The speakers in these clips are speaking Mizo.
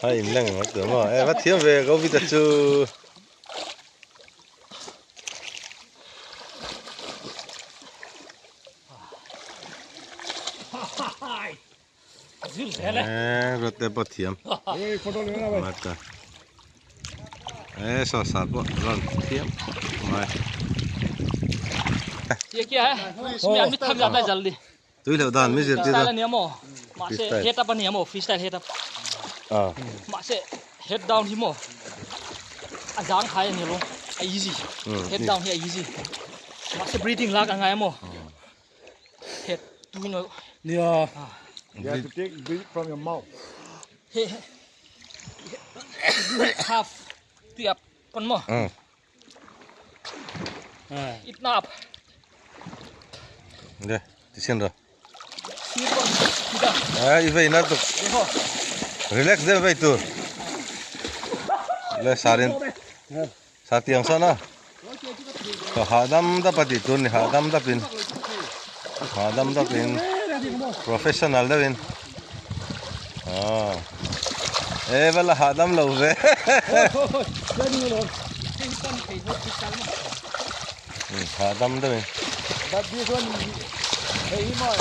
A in leng ngawt tawh maw e va thiam ve Govita chu. E rote pawh thiam mata e saw sar pawh rawn thiam mai. Tui loh dan mi zirtir a. Freestyle head up a ni a maw freestyle head up. Ah. Mahse head down hi maw a zang khai a ni lo a easy. Head down hi a easy. Mahse breathing lak a ngai a maw. Head tui no. Nia. You have to take breathe from your mouth. He half tui up pawn maw. Itna up. Le, ti chen ra. À, i vei na tuk. Relax deuh vei tur. Le sarin. Sa tiang sa na. Ka hahdam dap a tih tur ni hahdam dapin. Hahdam dapin professional deuhin. Ah. E va la hahdam lo ve. Hahdam deuhin. But this one, hey, hi maw,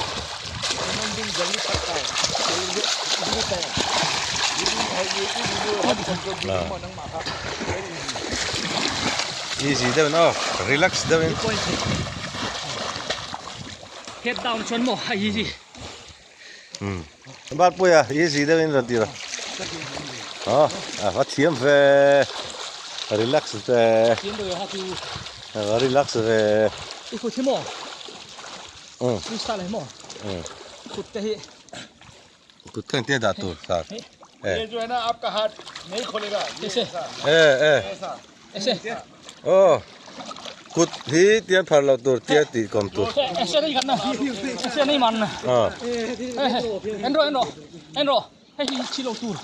human being jaldi thakta hai. Easily tired. Easy deuhin aw, relax deuhin. Head down chuan maw a easy. Um bat puia easy deuhin rawn ti rawh. Aw a va thiam ve relax ve. Thiam deuh ha chu. A va relax ve. I khut hi maw? Um. Freestyle hi maw? Um. Khut te hi. Kut kha engtin a dah tur sar. Ye jo hai na aapka haath nahi kholega. Aise. Eh eh. Aise. Oh. Kut hi tian phar lo tur tia tih kawm tur. Aise nahi karna. Aise nahi marna. Ah. En ro en ro. En ro. Hei hi chi lo tur.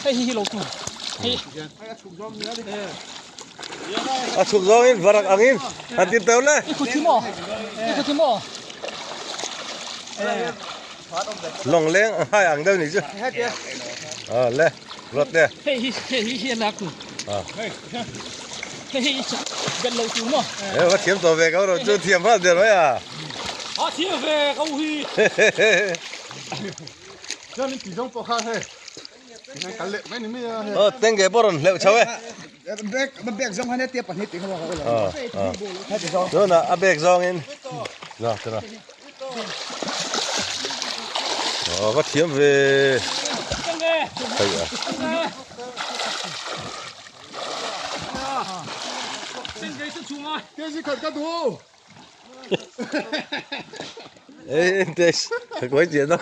Hei hi hi lo tur. Hei. A chhuk zawngin varak angin han ti teuh le. I kut hi maw? I kut hi maw? Lawng leng a hai ang deuh ni chu. Ah le ruat le. Hei hi hei hi hi a lak tur. Ah. Hei hi bet lo tur maw? E va thiam tawh ve ka ro chu thiam hal der mai a. A thiam ve ka u hi. Chuan in tih zawng pawh kha hei. Kal leh mai ni mai a hei. Aw tenge pawh rawn hleuh chho e. Bag bag zawng khan hetia pahnih tih kha maw ka ula. Heti zawng. Tunah a bag zawngin. Za tira. Aw va thiam ve. Hei a. Kg khat ka duh. Ê, tê, quay chuyện đó.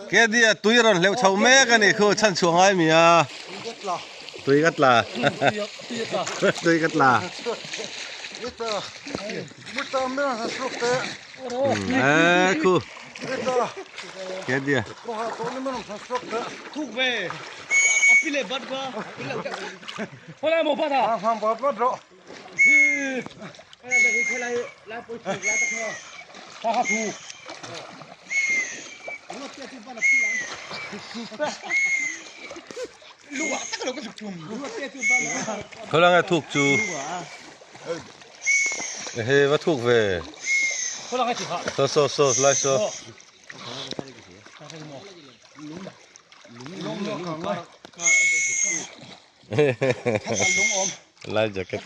Cái đi túi rồi liệu chầu mẹ cái này khu chân chuồng ai mì à? Túi cắt là. Túi cắt là. Ê, khu. Cái đi. Thuốc về. Pile bắt qua. Hôm nay một phát à? Hàng bắt bắt rồi. Khâu lăng thuốc chú. Ê, bắt thuốc về. Khâu lăng chỉ hả? So so so, lại so. Lai jacket.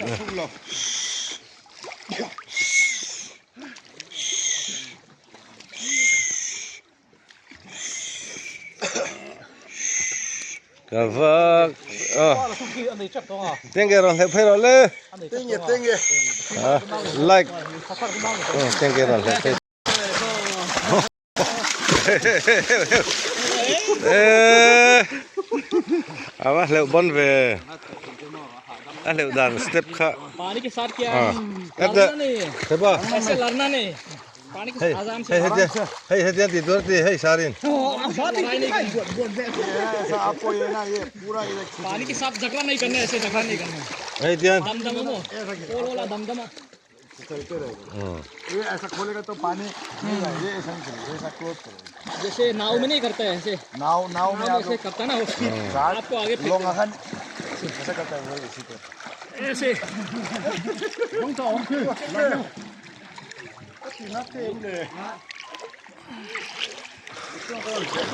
Ka vak ah tenge rawn hleuh phei rawh le Tenge tenge. ah like tenge rawn hleuh phei Ê à va hleuh bon ve a hleuh dan step kha पानी के साथ क्या Ah. लड़ना नहीं thế ba ऐसे लड़ना नहीं पानी के hei आराम से hei hei hei hei tian tih tur ti hei sarin लड़ाई नहीं करनी ऐसा आपको ये ना ये पूरा ये पानी के साथ झगड़ा नहीं करना ऐसे झगड़ा नहीं करना hei tian दम दम वो ओल वाला दम दम चलते रहेगा। ये ऐसा खोलेगा तो पानी नहीं जाएगा, ये ऐसा नहीं चलेगा, ऐसा क्लोज करेगा। जैसे नाव में नहीं करता है ऐसे, नाव नाव में नाव ऐसे करता ना, आपको आगे लोग आखन ऐसा करता है, वही इसी तरह ऐसे।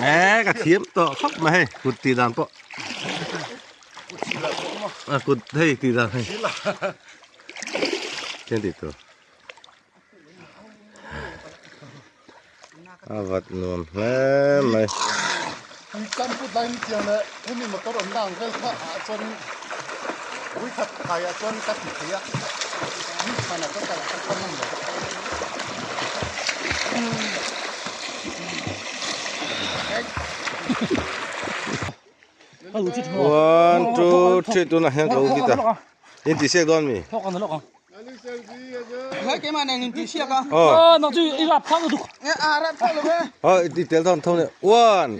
Ê, cả thiếm tọ khóc mà hay, cụt tì đàn tọ. À, cụt hay tì đàn hay. Trên tì tọ. À, vật nuông lắm mày. Cam put lai ni chiang le, hemi motor om dang vel kha a chuan ui khat thai a chuan ka ti thei a. Ni khana ka kal ka kam lo. One, two, three, tu na hian ka u kita. In ti siak don mi. Lấy cái mà này nhìn tí siak à? Ờ. Nó chứ rap thang được. À rap thang được đấy. Ờ, đi tel thon thon này. One.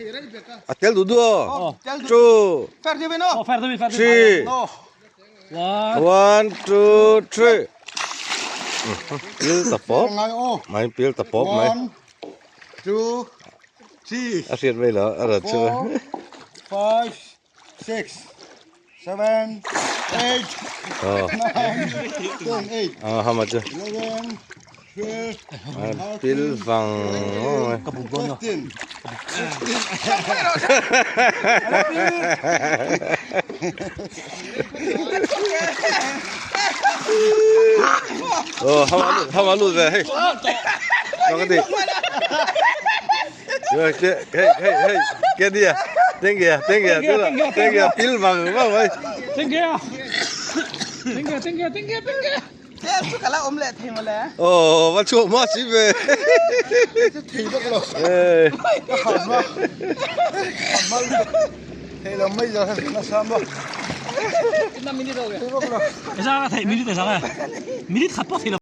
À tel đủ đủ. Two. Fer đi bên nó. Fer đi, fer đi. Three. One, two, three. Pil tập pop. Mày pil tập pop mày. One, two, three. À siết bây giờ, à rồi chưa. 4, 5, 6, 7, 8, 9, 10, 8. Ờ, how much? 11, 12, Pil vàng. 15. Ờ, how much về hey. Nó cái gì? Rồi, hey, hey, hey, cái gì à? Tên kìa, tên kìa, tức là tên kìa, pil vàng đúng không ấy? Tên kìa. Tên kìa, tên kìa, tên kìa, tên kìa. Thế chú cả là ôm lẹ thì mà lẹ. Ồ, bắt chuột mất xí về. Thì bắt đầu. Ê. Hẳn mà. Hẳn mà. Thế là bây giờ nó sao mà. Ra thầy minute sao này? Minute khát thì là